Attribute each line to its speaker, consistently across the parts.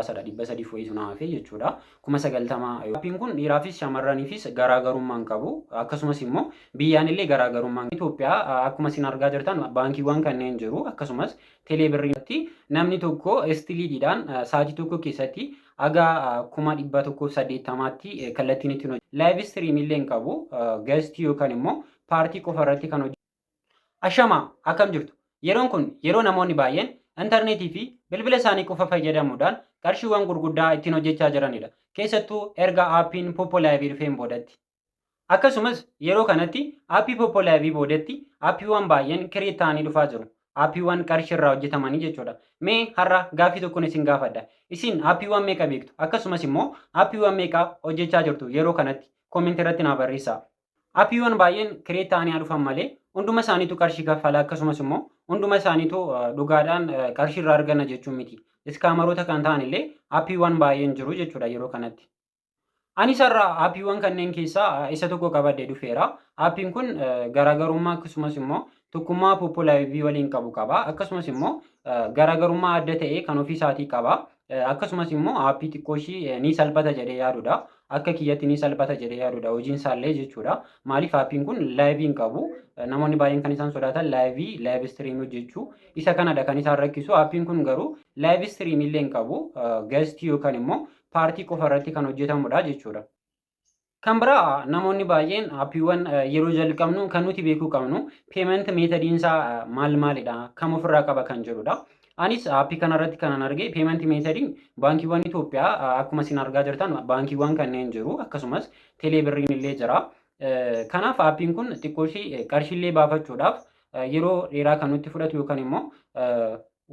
Speaker 1: Muraasadha, 300 wayiitu na hafe jechuudha. 90,000. Aappiin kun dhiiraafis shamarraniifis garaagarummaa hin qabu. Akkasumas immoo biyyaan illee garaagarummaa Itoophiyaa akkuma isin argaa jirtan baankiiwwan kanneen jiru, akkasumas teeleebirriitti namni tokko istiliidhaan sa'aatii tokko keessatti haga 180,000tti kallattiin ittiin hojjetu. Live stream illee hin qabu. Guest yookaan immoo party qofa irratti kan hojjetu. Ashamaa, akkam jirtu? Yeroon kun yeroo namoonni baay'een intarneetii fi bilbila isaanii qofa fayyadamuudhaan qarshiiwwan gurguddaa ittiin hojjechaa jiranidha. Keessattuu erga aappiin Poppo Live dhufeen boodatti. Akkasumas yeroo kanatti aappii Poppo Live boodatti aappiiwwan baay'een create ta'anii dhufaa jiru. Aappiiwwan qarshii irraa hojjetamanii jechuudha. Mee har'a gaaffii tokkoon isin gaafadha. Isin aappiiwwan meeqa beektu? Akkasumas immoo aappiiwwan meeqa hojjechaa jirtu yeroo kanatti? Comment irratti naa barreessaa. Aappiiwwan baay'een create ta'anii haa dhufan malee hunduma isaaniitu qarshii kaffala, akkasumas immoo hunduma isaaniitu dhugaadhaan qarshii irraa arganna jechuun miti. Scammeroota kan ta'an illee aappiiwwan baay'een jiru jechuudha yeroo kanatti. Anis har'a aappiiwwan kanneen keessaa isa tokko qabadhee dhufeera. Aappiin kun garaagarummaa akkasumas immoo tokkummaa Poppo Live waliin qabu qaba. Akkasumas immoo garaagarummaa adda ta'e kan ofii isaatii qaba. Akkasumas immoo aappii xiqqoo ishii ni salphata jedhee yaadudha. Akka kiyyatti ni salphata jedhee yaadudha hojiin isaallee jechuudha. Maaliif? Aappiin kun live hin qabu. Namoonni baay'een kan isaan sodaatan live, live stream hojjechuu isa kanadha kan isaan rakkisu. Aappiin kun garuu live stream illee hin qabu. Guest yookaan immoo party qofa irratti kan hojjetamudha jechuudha. Kan biraa, namoonni baay'een aappiiwwan yeroo jalqabnu kan nuti beekuu qabnu payment methodiin isaa maal maalidha, kam ofirraa qaba kan jedhudha. Anis aappii kanarratti kanan arge payment methodiin baankiiwwan Itoophiyaa akkuma isin argaa jirtan baankiiwwan kanneen jiru, akkasumas teeleebirriin illee jira. Kanaaf aappiin kun xiqqoo ishii qarshiillee baafachuudhaaf yeroo dheeraa kan nutti fudhatu yookaan immoo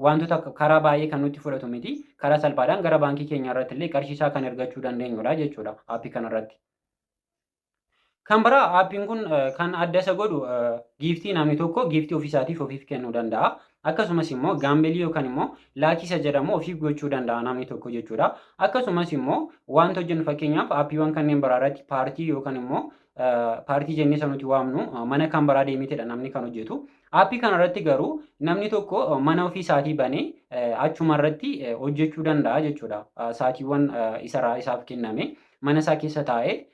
Speaker 1: wantoota karaa baay'ee kan nutti fudhatu miti. Karaa salphaadhaan gara baankii keenya irratti illee qarshii isaa kan ergachuu dandeenyudha jechuudha aappii kanarratti. Kan biraa, aappiin kun kan adda isa godhu gift, namni tokko gift ofiisaatiif ofiif kennuu danda'a. Akkasumas immoo gamble yookaan immoo lucky isa jedhamu ofiif gochuu danda'a namni tokko jechuudha. Akkasumas immoo wanta hojjennu, fakkeenyaaf aappiiwwan kanneen biraa irratti party yookaan immoo party jennee isa nuti waamnu mana kan biraa deemeetidha namni kan hojjetu. Aappii kanarratti garuu namni tokko mana ofii isaatii banee achuma irratti hojjechuu danda'a jechuudha. Saatiiwwan isarraa isaaf kenname mana isaa keessa taa'ee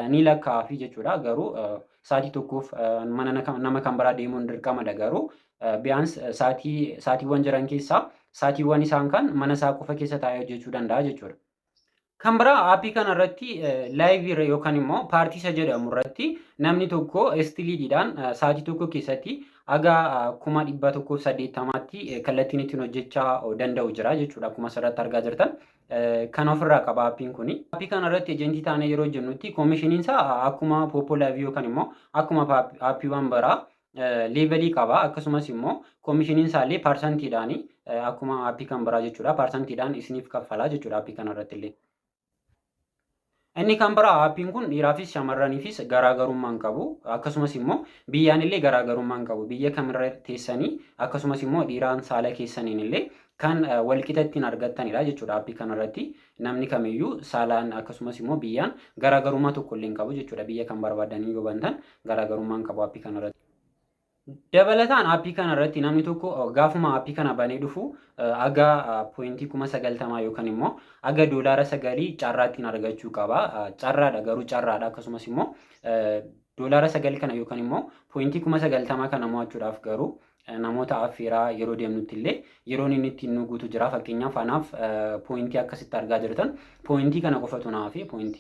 Speaker 1: ni lakkaa'afi jechuudha. Garuu sa'aatii tokkoof mana nama kan biraa deemuun dirqamadha, garuu biyyaans saatiiwwan jiran keessaa saatiiwwan isaan kan mana isaa qofa keessa taa'ee hojjechuu danda'a jechuudha. Kan biraa, aappii kanarratti live yookaan immoo party isa jedhamu irratti namni tokko istiliidhaan sa'aatii tokko keessatti haga 180,000tti kallattiin ittiin hojjechaa danda'u jira jechuudha. Akkuma asirratti argaa jirtan. Kan ofirraa qaba aappiin kuni. Aappii kanarratti agent taanee yeroo hojjennutti commissioniin isaa akkuma Poppo Live yookaan immoo akkuma aappiiwwan biraa level qaba. Akkasumas immoo commissioniin isaallee percentiidhaan akkuma aappii kan biraa jechuudha. Percentiidhaan isiniif kaffalaa jechuudha aappii kanarratti illee. Inni kan biraa, aappiin kun dhiiraafis shamarraniifis garaagarummaa hin qabu. Akkasumas immoo biyyaan illee garaagarummaa hin qabu. Biyya kamirra teessanii akkasumas immoo dhiiraan saala keessaniin illee kan walqixa ittiin argattanidha jechuudha aappii kanarratti. Namni kamiyyuu saalaan akkasumas immoo biyyaan garaagarummaa tokko illee hin qabu jechuudha. Biyya kan barbaadanii yoo bantan garaagarummaa hin qabu aappii kanarratti. Dabalataan aappii kanarratti namni tokko gaafuma aappii kana banee dhufu aga point 90,000 yookaan immoo aga $9 carraa ittiin argachuu qaba. Carraadha garuu, carraadha. Akkasumas immoo $9 kana yookaan immoo point 90,000 kana mo'achuudhaaf garuu namoota affeeraa yeroo deemnutti illee yeroon inni ittiin nu guutu jira. Fakkeenyaaf anaaf point akkasitti argaa jirtan point kana qofatu naa hafe, point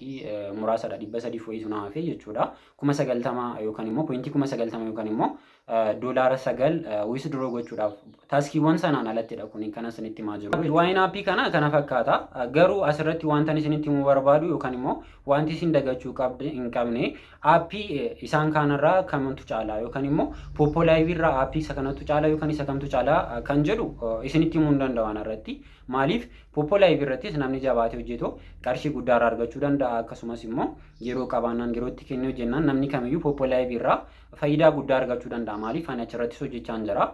Speaker 1: muraasadha, 300 wayiitu naa hafe jechuudha. 90,000 yookaan immoo point 90,000 yookaan immoo $9 withdraw gochuudhaaf taskiiwwan sanaan alattidha kun kana isinitti himaa jiru. Waa'een aappii kana kana fakkaata. Garuu asirratti wanta isinitti himuu barbaadu yookaan immoo wanti isin dagachuu hin qabne, aappii isaan kaanirraa kamtu caalaa yookaan immoo Poppo Live irraa aappii isa kanatu caalaa yookaan isa kamtu caalaa kan jedhu isinitti himuu hin danda'u irratti. Maaliif? Poppo Live irrattis namni jabaatee hojjetu qarshii guddaa irraa argachuu danda'a. Akkasumas immoo yeroo qabaannaan, yeroo itti kennee hojjennaan namni kamiyyuu Poppo Live irraa faayidaa guddaa argachuu danda'a. Maaliif? Ani achirrattis hojjechaa jira.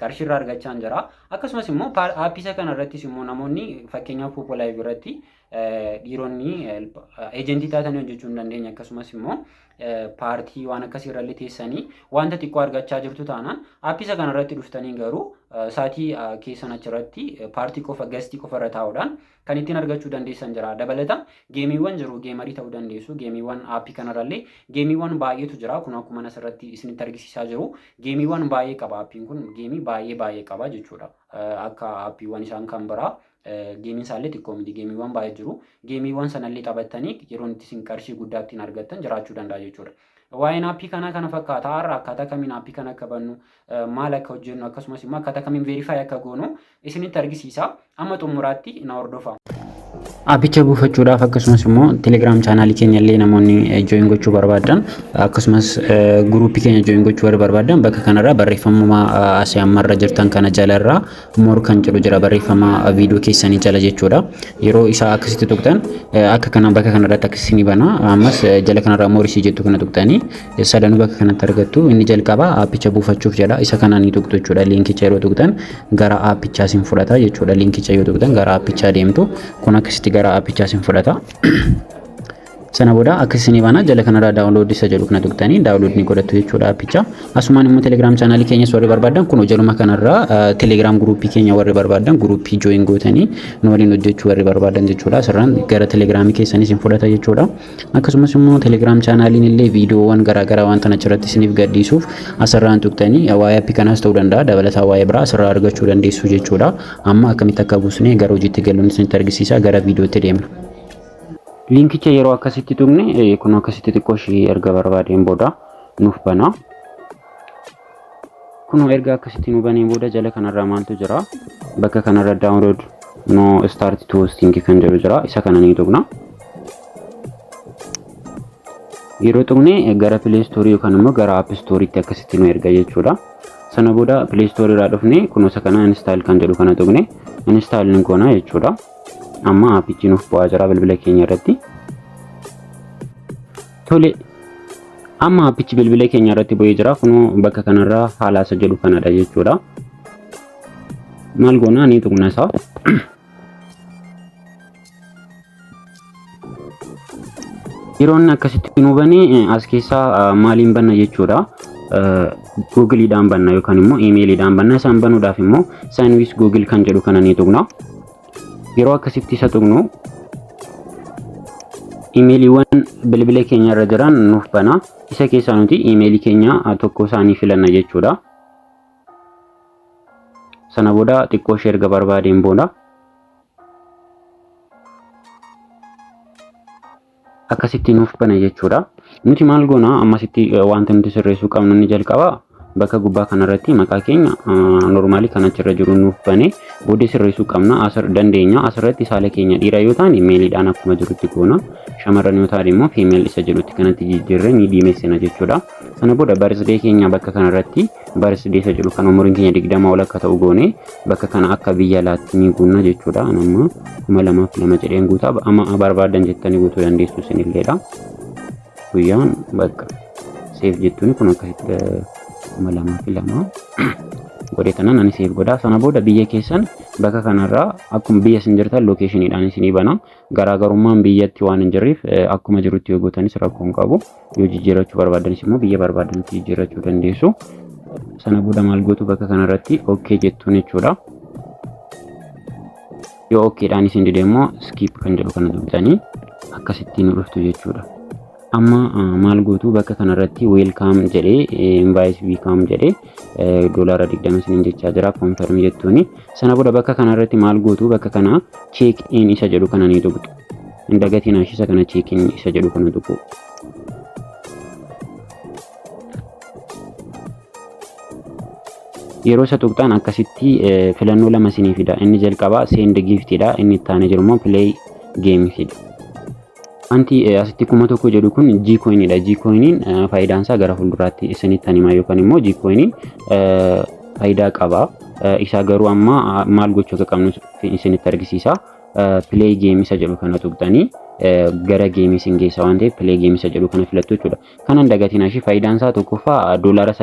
Speaker 1: Qarshii irraa argachaa jira. Akkasumas immoo aappii isa kana irrattis immoo namoonni, fakkeenyaaf Poppo Live irratti dhiironni agent taatanii hojjechuu hin dandeenye, akkasumas immoo party waan akkasii irrallee teessanii wanta xiqqoo argachaa jirtu taanaan, aappii isa kana irratti dhuftanii garuu saatii keessan achirratti party qofa, guest qofa irra taa'uudhaan Kan ittiin argachuu dandeessan jira. Dabalata gameiiwwan jiru, gamerii ta'uu dandeessu. Gameiiwwan aappii kanarrallee gameiiwwan baay'eetu jira. Kun akkuma asirratti isinitti argisiisaa jiru. Gameiiwwan baay'ee qaba aappiin kun, gameii baay'ee baay'ee qaba jechuudha. Akka aappiiwwan isaan kan biraa gameiin isaallee xiqqoo miti, gameiiwwan baay'ee jiru. Gameiiwwan sanallee taphattanii yeroo itti isin qarshii guddaa ittiin argattan jiraachuu danda'a jechuudha. Waa'een aappii kanaa kana fakkaata. Har'a akkaataa kamiin aappii kana akka bannu, maal akka hojjennu, akkasumas immoo akkaataa kamiin verify akka goonu isinitti argisiisa. Amma xumuraatti na hordofa. Aappicha buufachuudhaaf, akkasumas immoo Telegram channelii keenya illee namoonni join gochuu barbaadan, akkasumas groupii keenya join gochuu warri barbaadan, bakka kanarraa barreeffamuma asii ammarra jirtan kana jalarraa more kan jedhu jira, barreeffama viidiyoo keessanii jala jechuudha. Yeroo isaa akkasitti tuqxan akka kana bakka kanarratti akkasii ni bana. Ammas jala kanarraa more isii jettu kana tuqxanii sadanuu bakka kanatti argattu. Inni jalqaba aappicha buufachuuf jedha. Isa kana ni tuqxu jechuudha. Liinkicha yeroo tuqxan gara aappichaa isin fudhata jechuudha. Liinkicha yoo tuqxan gara aappichaa deemtu. Kun akkasitti gara aappichaa isin fudhata. Sana booda akka isinii bana, jala kanarraa download isa jedhu kana tuqxanii download ni godhattu jechuudha aappicha. Asumaan immoo Telegram channelii keenyas warri barbaadan kun jaluma kanarraa Telegram groupii keenya warri barbaadan groupii join gootanii nu waliin hojjechuu warri barbaadan jechuudha. Asirraan gara Telegramii keessanii isin fudhata jechuudha. Akkasumas immoo Telegram channeliin illee viidiyoowwan garaagaraa wanta achirratti isiniif gadhiisuuf asirraan tuqxanii waa'ee aappii kanaas ta'uu danda'a, dabalataa waa'ee biraa asirraa argachuu dandeessu jechuudha. Amma akkamitti akka buusnee gara hojiitti galuun isinitti argisiisa, gara viidiyootti deemna. Liinkicha yeroo akkasitti tuqne kun akkasitti xiqqoo ishii erga barbaadeen booda nuuf bana. Kun erga akkasitti nu baneen booda jala kanarraa maaltu jira? Bakka kanarra download now, start to hosting kan jedhu jira. Isa kana ni tuqna. Yeroo tuqne gara Play Store yookaan immoo gara App Storeetti akkasitti nu erga jechuudha. Sana booda Play Store irraa dhufne kun isa kana install kan jedhu kana tuqne install ni goona jechuudha. Amma aappichi nuuf bu'aa jira bilbila keenya irratti. Tole, amma aappichi bilbila keenya irratti bu'ee jira. Kunoo bakka kanarraa haala isa jedhu kanadha jechuudha. Maal goona? Ni tuqna isaa. Yeroo inni akkasitti nu bane as keessaa maaliin banna jechuudha? Googiliidhaan banna yookaan immoo iimeeliidhaan banna. Isaan banuudhaaf immoo sign with Google kan jedhu kana ni tuqna. Yeroo akkasitti isa tuqnu iimeeliiwwan bilbila keenya irra jiran nuuf bana. Isa keessaa nuti iimeelii keenya tokko isaanii filanna jechuudha. Sana booda xiqqoo ishee erga barbaadeen booda akkasitti nuuf bana jechuudha. Nuti maal goona? Ammasitti wanta nuti sirreessuu qabnu inni jalqaba bakka gubbaa kanarratti maqaa keenya normalii kan achirra jiru nuuf bane booddee sirreessuu qabna asir dandeenya. Asirratti saala keenya dhiira yoo ta'an maleiidhaan akkuma jirutti goona. Shamarran yoo ta'an immoo female isa jedhutti kanatti jijjiirree ni diimessina jechuudha. Sana booda birthday keenya bakka kanarratti birthday isa jedhu kan umuriin keenya 20 ol akka ta'u goone bakka kana akka biyya alaatti ni guunna jechuudha. Amma 2002 jedheen guutaa, amma barbaadan jettanii guutuu dandeessu isinilleedha. Guyyaan bakka save jettuuni kun akkasitti 2002 godhe tanaan ani save godha. Sana booda biyya keessan bakka kanarraa akkuma biyya isin jirtan locationiidhaan isinii bana. Garaagarummaan biyyatti waan hin jirreef akkuma jirutti yoo gootanis rakkoo hin qabu. Yoo jijjiirachuu barbaadanis immoo biyya barbaadanitti jijjiirachuu dandeessu. Sana booda maal gootu? Bakka kanarratti okay jettuun jechuudha. Yoo okaydhaan isin dide immoo skip kan jedhu kana tuqxanii akkasitti nu dhuftu jechuudha. Amma maal gootu? Bakka kanarratti welcome jedhee, invite welcome jedhee $20 isiniin jechaa jira, confirm jettuuni. Sana booda bakka kanarratti maal gootu? Bakka kana check in isa jedhu kana ni tuqxu. Hin dagatiin isa kana, check in isa jedhu kana tuqu. Yeroo isa tuqxan akkasitti filannoo lama isinii fida. Inni jalqabaa send giftidha. Inni itti aanee jiru immoo play gamesidha. Wanti asitti 1000 jedhu kun G-coinidha. G-coiniin faayidaan isaa gara fuulduraatti isinitti hima yookaan immoo G-coiniin faayidaa qaba. Isaa garuu amma maal gochuu akka qabnu isinitti argisiisa. Play game isa jedhu kana tuqxanii gara gameii isin geessa waan ta'eef play game isa jedhu kana filattu jechuudha. Kanan dagatiin ishee faayidaan isaa tokkoffaa $9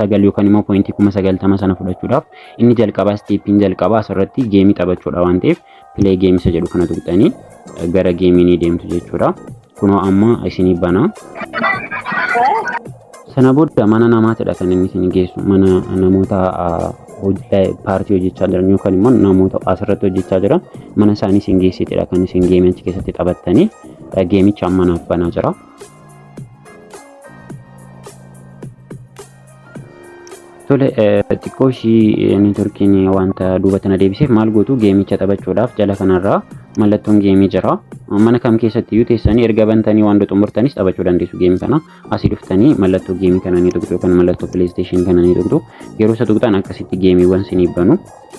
Speaker 1: 9 yookaan immoo pointii 90,000 sana fudhachuudhaaf inni jalqabaa, stepiin jalqabaa asirratti gameii taphachuudha waan ta'eef play game isa jedhu kana tuqxanii gara gameii ni deemtu jechuudha. Kunoo amma isinii bana. Sana booda mana namaatidha kan inni isin geessu. Mana namoota Party hojjechaa jiran yookaan immoo namoota asirratti hojjechaa jiran mana isaanii isin geessitedha kan isin game achi keessatti taphattanii. Gameicha amma naaf banaa jira. Tole, xiqqoo ishii networkiin wanta duubatti na deebiseef maal gootu? Gameicha taphachuudhaaf jala kanarraa mallattoon game jira. Mana kam keessatti iyyuu teessanii erga bantanii waan xumurtanis taphachuu dandeessu game kana. Asii dhuftanii mallattoo game kana ni tuqxu yookaan mallattoo PlayStation kana ni tuqxu. Yeroo isa tuqxan akkasitti gameiiwwan isinii banu.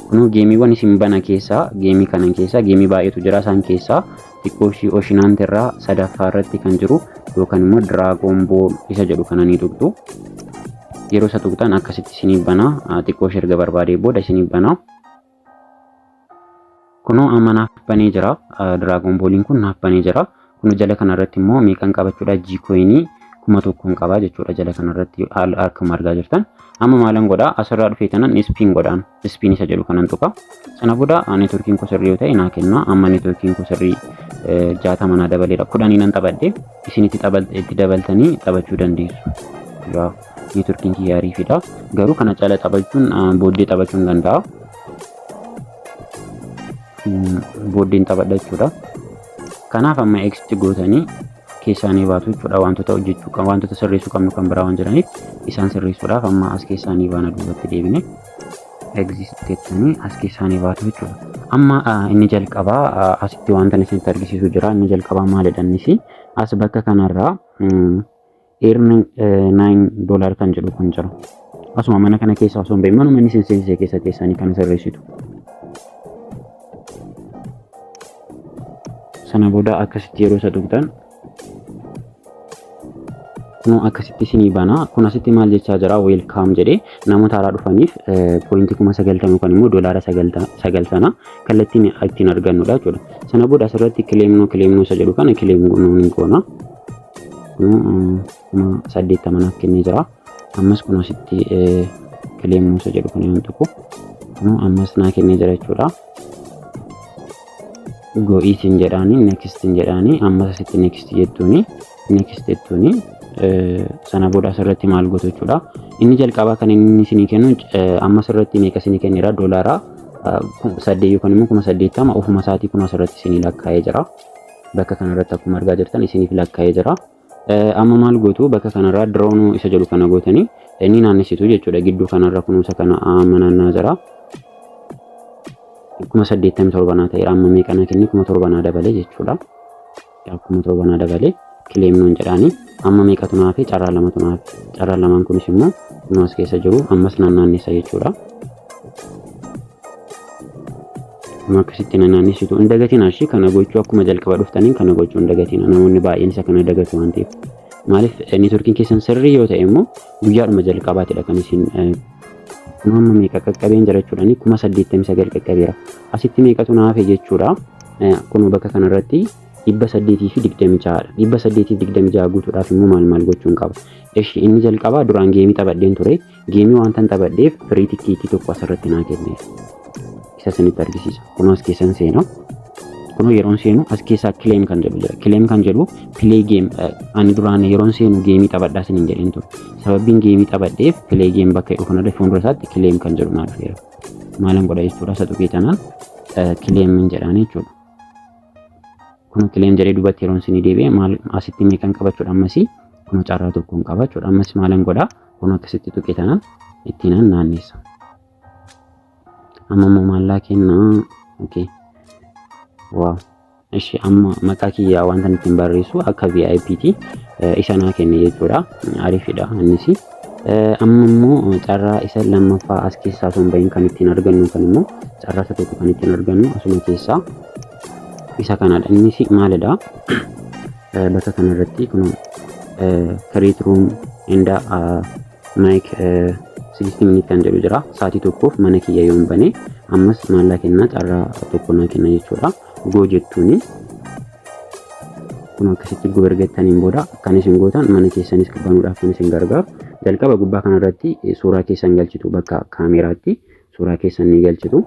Speaker 1: Kunoo gameiiwwan isin bana keessaa, game kana keessaa game baay'eetu jira. Isaan keessaa xiqqoo ishii Ocean Hunt irraa sadaffaa irratti kan jiru yookaan immoo Dragon Ball isa jedhu kana ni tuqxu. Yeroo isa tuqxan akkasitti isinii bana. Xiqqoo ishee erga barbaadee booda isinii bana. Kunoo amma naaf banee jira. Dragon Balliin kun naaf banee jira. Kunoo jala kanarratti immoo meeqan qabachuudha? G-coinii 1000 qabaa jechuudha jala kanarratti haala akkuma argaa jirtan. Amma maalan godhaa? Asirraa dhufee tanan spin godhaan. Spin isa jedhu kanan tuqa. Sana booda networkiin koo sirrii yoo ta'e naa kenna. Amma networkiin koo sirrii 60 naa dabaleera. 10 nan taphadhe, isin itti dabaltanii taphachuu dandeessu. Yaa, networkiin kiyya ariifidha. Garuu kana caala taphachuun booddee taphachuun danda'a. Booddeen taphadha jechuudha. Kanaaf amma exit gootanii keessaanii baatu jechuudha. Wantoota hojjechuu qabu, wantoota sirreessuu qabnu kan biraa waan jiraniif isaan sirreessuudhaaf amma as keessaanii baana. Duubatti deebine exit jettanii as keessaanii baatu jechuudha. Amma inni jalqabaa asitti wanta isinitti argisiisu jira. Inni jalqabaa maalidha? Innis as bakka kanarraa earn $9 kan jedhu kun jira. Asuma mana kana keessa osoo hin bahin manuma inni isin seensise keessa teessanii kan sirreessitu. Sana booda akkasitti yeroo isa tuqxan kunoo akkasitti isinii bana. Kun asitti maal jechaa jira? Welcome jedhee namoota haaraa dhufaniif point 90,000 yookaan immoo doolaara 90 kallattiin ittiin argannudha jechuudha. Sana booda asirratti claim now, claim now isa jedhu kana claim now ni goona. 80,000 naaf kennee jira. Ammas kun asitti claim now isa jedhu kana yoon tuqu kunoo ammas naa kennee jira jechuudha. Got itiin jedhaani, next jedhaani, ammas asitti next jettuuni, next jettuuni. Sana booda asirratti maal gootu jechuudha. Inni jalqabaa kan inni isinii kennu amma asirratti meeqa isinii kenneera? Doolaara 8 yookaan immoo 80,000 ofuma isaatii kun asirratti isinii lakkaa'ee jira. Bakka kanarratti akkuma argaa jirtan isiniif lakkaa'ee jira. Amma maal gootu? Bakka kanarraa draw now isa jedhu kana gootanii inni naannessitu jechuudha. Gidduu kanarra kunuunsa kana amma naannaa jira. 87,000 naa ta'eera. Amma meeqa naa kenni? 7,000 naa dabale jechuudha. 7,000 naa dabale. Claim noon jedhaani. Amma meeqatu naa hafe? Carraa lamatu naa hafe. Carraa lamaan kunis immoo kunoo as keessa jiru. Ammas naannaannessa jechuudha. Kun akkasitti naannessitu hin dagatina. Ishii kana gochuu akkuma jalqaba dhuftaniin kana gochuu hin dagatina. Namoonni baay'een isa kana dagatu waan ta'eef. Maaliif? Networkiin keessan sirrii yoo ta'e immoo guyyaadhuma jalqabaatidha kan isin. Kun amma meeqa qaqqabeen jira jechuudha? 89,000 qaqqabeera. Asitti meeqatu naa hafe jechuudha? Kun bakka kanarratti 826dha. 826 guutuudhaaf immoo maal maal gochuun qaba? Eshi, inni jalqabaa duraan game taphadheen ture. Game wanta taphadheef free ticket tokko asirratti naa kenneera. Isa isinitti argisiisa. Kunoo as keessan seenaa. Kunoo yeroon seenu as keessaa claim kan jedhu jira. Claim kan jedhu play game. Ani duraan yeroon seenu game taphadhaa isiniin jedheen ture. Sababbiin game taphadheef play game bakka jedhu kanarra fuuldura isaatti claim kan jedhu naa dhufeera. Maalan godha jechuudha? Isa tuqee tanaan claim jedhaan jechuudha. Kun claim jedhee duubatti yeroon isinii deebi'e maal asitti meeqan qabachuudha ammasii? Kun carraa tokkoon qaba jechuudha. Ammas maalan godha? Kun akkasitti tuqee tanaan ittiin naanneessa. Amma immoo maallaa kennaa? Okay. Wow. Ishi, amma maqaa kiyyaa wanta ittiin barreessu akka VIPti isa naa kenne jechuudha. Ariifidha innis. Amma immoo carraa isa lammaffaa as keessaa osoo hin bahin kan ittiin argannu kan immoo carraa isa tokko kan ittiin argannu asuma keessaa isa kanadha. Innis maalidha? Bakka kanarratti kun create room and make 60 minute kan jedhu jira. Sa'aatii tokkoof mana kiyya yoon bane ammas maallaa kennaa? Carraa tokko naa kenna jechuudha. Go jettuuni. Kun akkasitti go ergattaniin booda kan isin gootan mana keessanis banuudhaaf kan isin gargaaru. Jalqaba gubbaa kanarratti suuraa keessan galchitu, bakka kaameraatti suuraa keessan ni galchitu.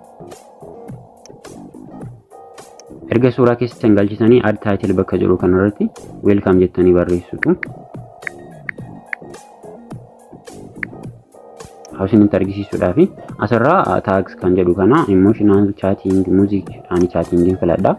Speaker 1: Erga suuraa keessan galchitanii add title bakka jedhu kanarratti welcome jettanii barreessitu. Isinitti argisiisuudhaaf asirraa tags kan jedhu kana emotional, chatting, music, ani chattingiin filadha.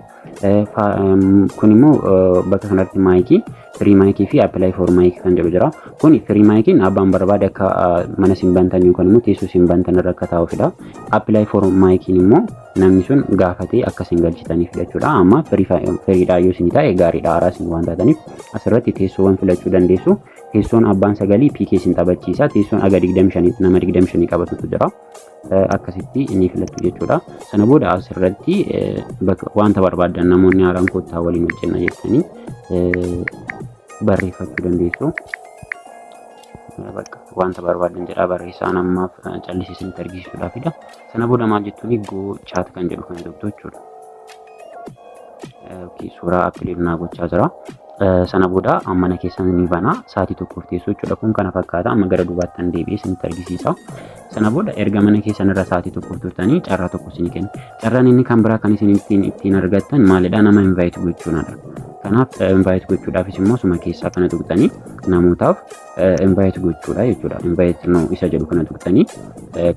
Speaker 1: Kun immoo bakka kanatti mic, free mic fi apply for mic kan jedhu jira. Kun free miciin abbaan barbaade akka mana isin bantan yookaan immoo teessoo isin bantan irra akka taa'uufidha. Apply for miciin immoo namni sun gaafatee akka isin galchitaniif jechuudha. Amma freedhaa yoo isin ta'e gaariidha, haaraa isin waan taataniif asirratti teessoowwan filachuu dandeessu. Teessoon abbaan sagalii PK isin taphachiisa. Teessoon aga 25, nama 25 qabatutu jira. Akkasitti ni filattu jechuudha. Sana booda asirratti wanta barbaaddan, namoonni haaraan kottaa waliin hojjenna jettanii barreeffachuu dandeessu. Bakka wanta barbaadan jedhaa barreessaan ammaaf callisii isinitti argisiisuudhaafidha. Sana booda maal jettuuni, go chat kan jedhu kana tuqxu jechuudha. Suuraa upload naa gochaa jira. Sana booda mana keessan ni bana, sa'aatii tokkoof teessoo jechuudha. Kun kana fakkaata. Amma gara duubaatti deebi'ee isinitti argisiisa. Sana booda erga mana keessan irra sa'aatii tokkoof turtanii carraa tokko isinii kenna. Carraan inni kan biraa kan isin ittiin argattan maalidha? Nama invite gochuunadha. Kanaaf invite gochuudhaafis immoo suma keessaa kana tuqxanii namootaaf invite gochuudha jechuudha. Invite no isa jedhu kana tuqxanii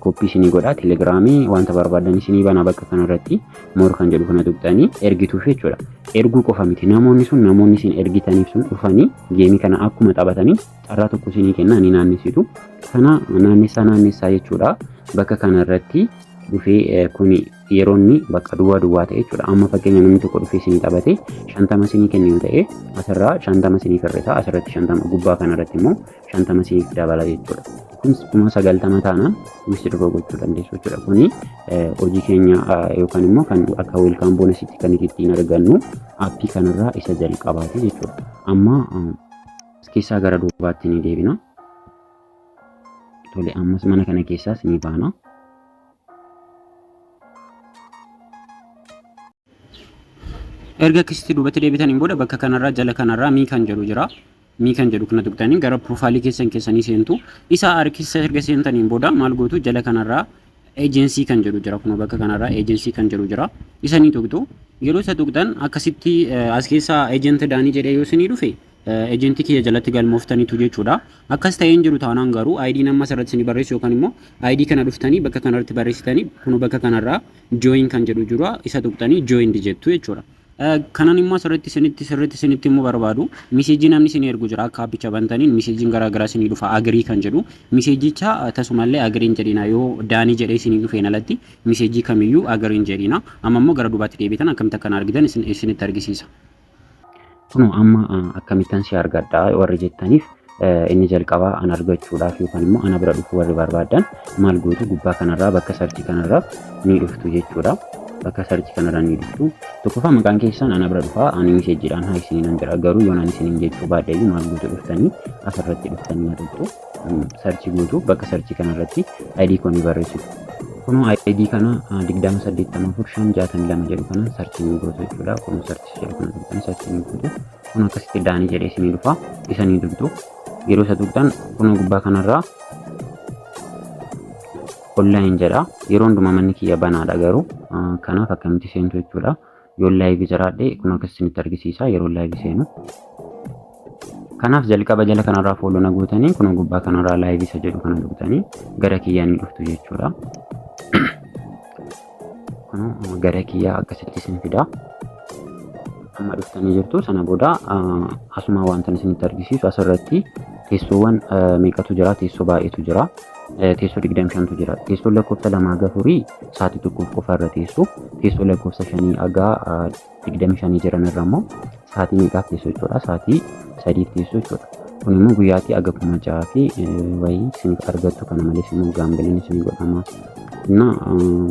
Speaker 1: copy isinii godha. Telegramii wanta barbaadan isinii bana, bakka kanarratti more kan jedhu kana tuqxanii ergituuf jechuudha. Erguu qofa miti, namoonni sun, namoonni isin ergitaniif sun dhufanii gameii kana akkuma taphatanii carraa tokko isinii kenna, ni naannessitu. Kana naannessaa naannessaa jechuudha. Bakka kanarratti dhufee kuni yeroo inni bakka duwwaa duwwaa ta'e jechuudha. Amma fakkeenya namni tokko dhufee isinii taphate 50 isinii kennu yoo ta'e, asirraa 50 isinii hir'isa, asirratti 50, gubbaa kanarratti immoo 50 isiniif dabala jechuudha. Kun 90,000 taanaan withdraw gochuu dandeessu jechuudha. Kuni hojii keenya yookaan immoo kan akka welcome bonusitti kan ittiin argannu appii kanarraa isa jalqabaati jechuudha. Amma keessaa gara duubaatti ni deebina. Tole, ammas mana kana keessaas ni baana. Erga akkasitti duubatti deebitaniin booda bakka kanarraa jala kanarraa me kan jedhu jira. Me kan jedhu kana tuqxanii gara profileii keessan keessanii seentu. Isa harkisa erga seentaniin booda maal gootu? Jala kanarraa agency kan jedhu jira. Kun bakka kanarraa agency kan jedhu jira. Isa ni tuqxu. Yeroo isa tuqxan akkasitti as keessaa agent Daanii jedhee yoo isinii dhufe, agentii kiyya jalatti galmooftaniitu jechuudha. Akkas ta'ee hin jiru taanaan garuu ID nama asirratti isinii barreessu yookaan immoo ID kana dhuftanii bakka kanarratti barreessitanii, kun bakka kanarraa join kan jedhu jira, isa tuqxanii join jettu jechuudha. Kanan immoo asirratti isinitti sirriitti isinitti immoo barbaadu, messageii namni isin ergu jira. Akka appicha bantaniin messageiin garaa garaa isinii dhufa, agree kan jedhu. Messageicha tasumallee agreein jedhina. Yoo Daanii jedhee isinii dhufeen alatti messageii kamiyyuu agreein jedhina. Amma immoo gara duubaatti deebitan akkamitti akkana argitan isinitti argisiisa. Kunoo amma akkamittan si argadha warri jettaniif, inni jalqabaa an argachuudhaaf yookaan immoo ana bira dhufuu warri barbaadan maal gootu? Gubbaa kanarraa bakka searchii kanarraa ni dhuftu jechuudha. Bakka searchii kanarraa ni dhuftu. Tokkoffaa maqaan keessan ana bira dhufaa, ani messageiidhaan haa isiniin nan jedha. Garuu yoon ani isiniin jechuu baadhe iyyuu maal gootu? Dhuftanii asirratti dhuftanii na tuqxu. Searchii gootu, bakka searchii kanarratti ID koo ni barreessitu. Kunoo ID kana 20 84 5 62 jedhu kana searchii ni gootu jechuudha. Kunoo searchii jedhu kana tuqxanii searchii ni gootu. Kun akkasitti Daanii jedhee isinii dhufa. Isa ni tuqxu. Yeroo isa tuqxan kunoo gubbaa kanarraa online jedha. Yeroo hundumaa manni kiyya banaadha garuu kanaaf akkamitti seentu jechuudha. Yoo liveii jiraadhe kun akkas isinitti argisiisa yeroo liveii seenu. Kanaaf jalqaba jala kanarraa follow na gootanii, kun gubbaa kanarraa liveii isa jedhu kana tuqxanii gara kiyyaa ni dhuftu jechuudha. Kun gara kiyyaa akkasitti isin fida. Amma dhuftanii jirtu. Sana booda asuma wanta isinitti argisiisu, asirratti teessoowwan meeqatu jira? Teessoo baay'eetu jira. Teessoo 25tu jira. Teessoon lakkoofsa 2 haga 4 sa'aatii tokkoof qofa irra teessu. Teessoo lakkoofsa 5 haga 25 jiran irra immoo sa'aatii meeqaaf teessu jechuudha? Sa'aatii 3f teessu jechuudha. Kun immoo guyyaatti aga 6,000 fi wayii isiniif argattu. Kana malees immoo gambleiin isinii godhama. Na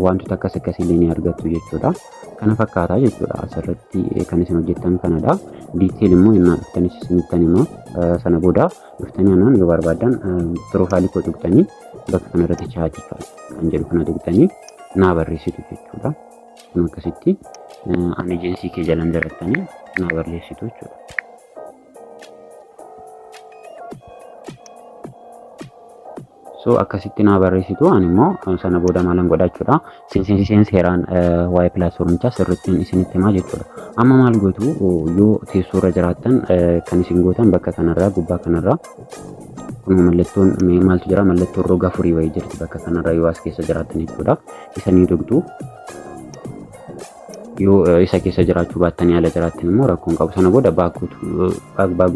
Speaker 1: wantoota akkas akkasii illee ni argattu jechuudha. Kana fakkaataa jechuudha, asirratti kan isin hojjettan kanadha. Detail immoo innaa dhuftanis isinittan immoo sana booda dhuftanii anaan yoo barbaaddan profileii koo tuqxanii bakka kanarratti chatii kan jedhu kana tuqxanii naa barreessitu jechuudha. Kun akkasitti an agency kee jalan jirattanii naa barreessitu jechuudha. So akkasitti naa barreessitu, ani immoo sana booda maalan godha jechuudha. Seen seeraan waa'ee platformichaa sirriitti isinitti himaa jechuudha. Amma maal gootu? Yoo teessoo irra jiraattan kan isin gootan bakka kanarraa gubbaa kanarraa Kun mallattoon maaltu jira? Mallattoon roga afurii wayii jirti bakka kanarra yoo as keessa jiraattan jechuudha. Isa ni tuqxu. Yoo isa keessa jiraachuu baattanii ala jiraattan immoo rakkoon qabu. Sana booda back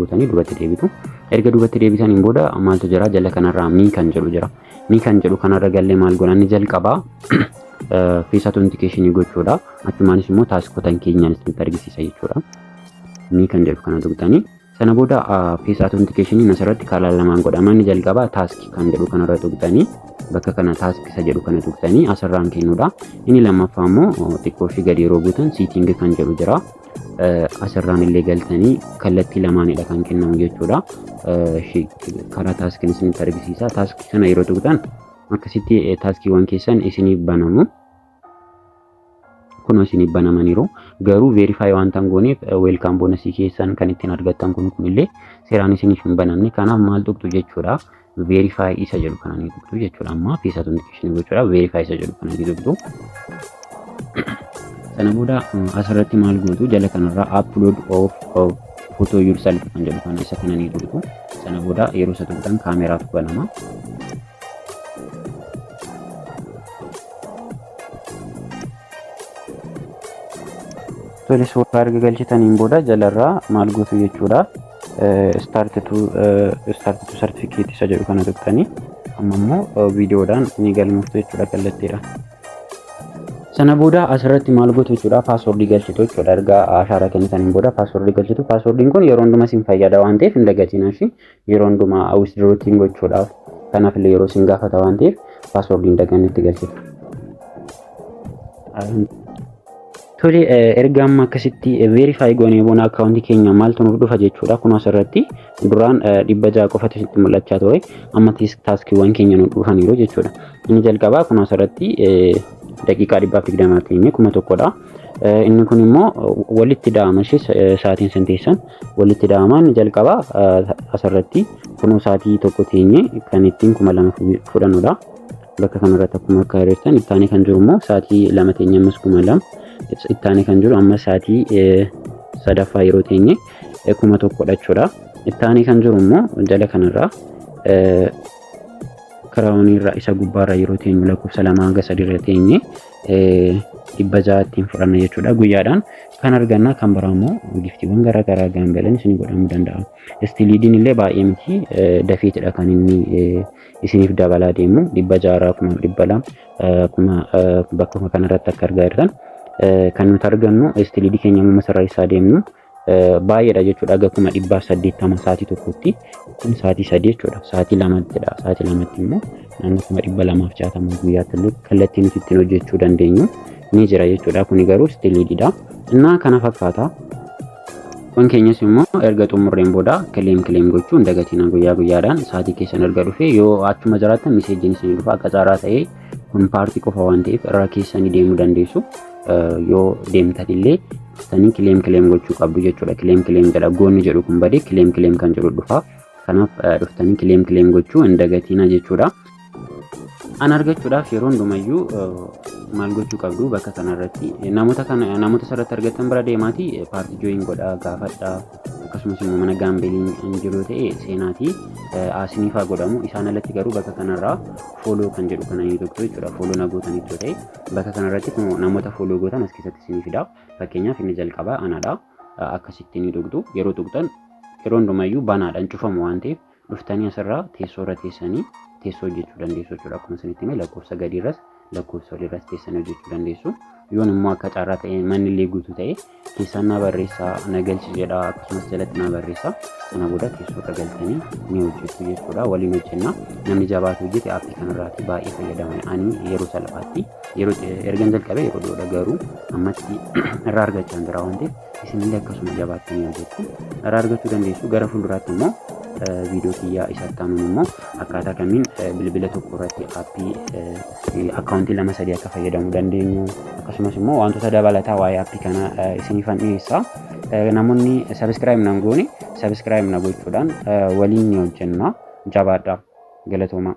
Speaker 1: gootanii duubatti deebitu. Erga duubatti deebitaniin booda maaltu jira? Jala kanarraa me kan jedhu jira. Me kan jedhu kanarra gallee maal goona? Inni jalqabaa face authentication gochuudha. Achumaanis immoo taskootan keenyaan isinitti argisiisa jechuudha. Me kan jedhu kana tuqxanii sana booda face authentication asirratti karaa lamaan godhama. Inni jalqabaa task kan jedhu kanarra tuqxanii, bakka kana task isa jedhu kana tuqxanii asirraan kennuudha. Inni lammaffaa immoo xiqqoo fi gadi yeroo buutan setting kan jedhu jira. Asirraan illee galtanii kallattii lamaanidha kan kennamu jechuudha. Karaa taskiin isinitti argisiisa. Task kana yeroo tuqxan akkasitti taskiiwwan keessan isiniif banamu. Kunoo isiniif banamaniiru. Garuu verify waan tan gooneef welcome bonusii keessan kan ittiin argattan kun kunillee seeraan isiniif hin banamne. Kanaaf maal tuqxu jechuudha? Verify isa jedhu kana ni tuqxu jechuudha. Amma face authentication gochuudha. Verify isa jedhu kana ni tuqxu. Sana booda asirratti maal gootu? Jala kanarraa upload of photo yourself kan jedhu kana, isa kana ni tuqxu. Sana booda yeroo isa tuqxan kaameraatu banama. Tole, suuraa erga galchitaniin booda jalarraa maal gootu jechuudha? Start to certificate isa jedhu kana tuqxanii amma immoo viidiyoodhaan ni galmooftu jechuudha kallattiidha. Sana booda asirratti maal gootu jechuudha? Passwordii galchitu jechuudha. Erga ashaaraa kennitaniin booda passwordii galchitu. Passwordiin kun yeroo hundumaa isin fayyada waan ta'eef hin dagatinaa shi. Yeroo hundumaa withdrawing gochuudhaaf kanaaf illee yeroo isin gaafata waan ta'eef passwordii hin dagannetti galchitu. Tole, erga amma akkasitti verify goonee booda akkaawuntii keenya maaltu nuuf dhufa jechuudha? Kun asirratti duraan 600 qofatu sitti mul'achaa ture. Amma taskiiwwan keenya nuuf dhufaniiru jechuudha. Inni jalqabaa kun asirratti daqiiqaa 120 teenye 1000dha. Inni kun immoo walitti da'ama ishee sa'aatiin san teessan walitti da'ama. Inni jalqabaa asirratti kunoo sa'aatii 1 teenye kan ittiin 2000 fudhannudha. Bakka kanarratti akkuma akka hir'iftan, ittaanee kan jiru immoo sa'aatii 2 teenye ammas 2000. Ittaanee kan jiru amma sa'aatii sadaffaa yeroo teenye 1000dha jechuudha. Ittaanee kan jiru immoo jala kanarraa crownirraa isa gubbaarra yeroo teenyu lakkoofsa 2 hanga 3 irra teenye 600 ittiin fudhanna jechuudha. Guyyaadhaan kan arganna. Kan biraa immoo giftiiwwan garaa garaa gaambelan isin godhamuu danda'a. Stiliidiin illee baay'ee miti, dafeetidha kan inni isiniif dabalaa deemu. 600rraa 200,000, kuma bakkuma kanarratti akka argaa jirtan kan nuti argannu stiliidii keenya amma sirreessaa deemnu baay'eedha jechuudha. Aga 180,000 sa'aatii tokkotti, kun sa'aatii 3 jechuudha. Sa'aatii lamattidha. Sa'aatii lamatti immoo naannoo 260,000 guyyaatti illee kallattii nuti ittiin hojjechuu dandeenyu ni jira jechuudha. Kuni garuu stiliididha. Innaa kana fakkaata. Kun keenyas immoo erga xumurreen booda claim claim gochuu hin dagatina. Guyyaa guyyaadhaan sa'aatii keessan erga dhufe, yoo achuma jiraattan messageiin isin dhufa. Akka carraa ta'ee kun partii qofa waan ta'eef irra keessanii deemuu dandeessu. Yoo deemtan illee dhuftanii claim claim gochuu qabdu jechuudha. Claim claim jedha, goonni jedhu kun badee claim claim kan jedhu dhufa. Kanaaf dhuftanii claim claim gochuu hin dagatina jechuudha. An argachuudhaaf yeroo hundumayyuu maal gochuu qabdu? Bakka kanarratti namoota kana, namoota asirratti argattan bira deemaati party join godhaa gaafadhaa. Akkasumas immoo mana gambling hin jiru ta'e seenaatii asiniifaa godhamu. Isaan alatti garuu bakka kanarraa follow kan jedhu kana ni tuqxu jechuudha. Follow na gootanii ta'e bakka kanarratti kun namoota follow gootan as keessatti isinii fida. Fakkeenyaaf inni jalqabaa anadha. Akkasitti ni tuqxu. Yeroo tuqxan yeroo hundumayyuu banaadhaan cufamu waan ta'eef dhuftanii asirraa teessoo irra teessanii teessoo hojjechuu dandeessu jechuudha. Akkuma isinitti hime lakkoofsa gadiirras lakkoofsa oliirras teessanii hojjechuu dandeessu. Yoon immoo akka carraa ta'e manni illee guutuu ta'e keessaan na barreessaa, na galchi jedha, akkasumas jalatti na barreessaa. Sana booda teessoo irra galtanii ni hojjettu jechuudha. Waliin hojjenna. Namni jabaatu hojjete aappii kanarraati baay'ee fayyadama. Ani yeroo salphaatti yeroo ergan jalqabee yeroo dhiyoodha, garuu ammatti irraa argachaa jira waan ta'eef isinillee akkasuma jabaattanii hojjettu. Irraa argachuu dandeessu. Gara fuulduraatti immoo viidiyoo kiyyaa isa itti immoo akkaataa kamiin bilbila tokko irratti aappii akkaawuntii lama sadii akka fayyadamuu dandeenyu, akkasumas immoo wantoota dabalataa waa'ee aappii kana isiniifan dhiyeessa. Namoonni subscribe nan goone subscribe na gochuudhaan waliin ni hojjenna. Jabaadha. Galatooma.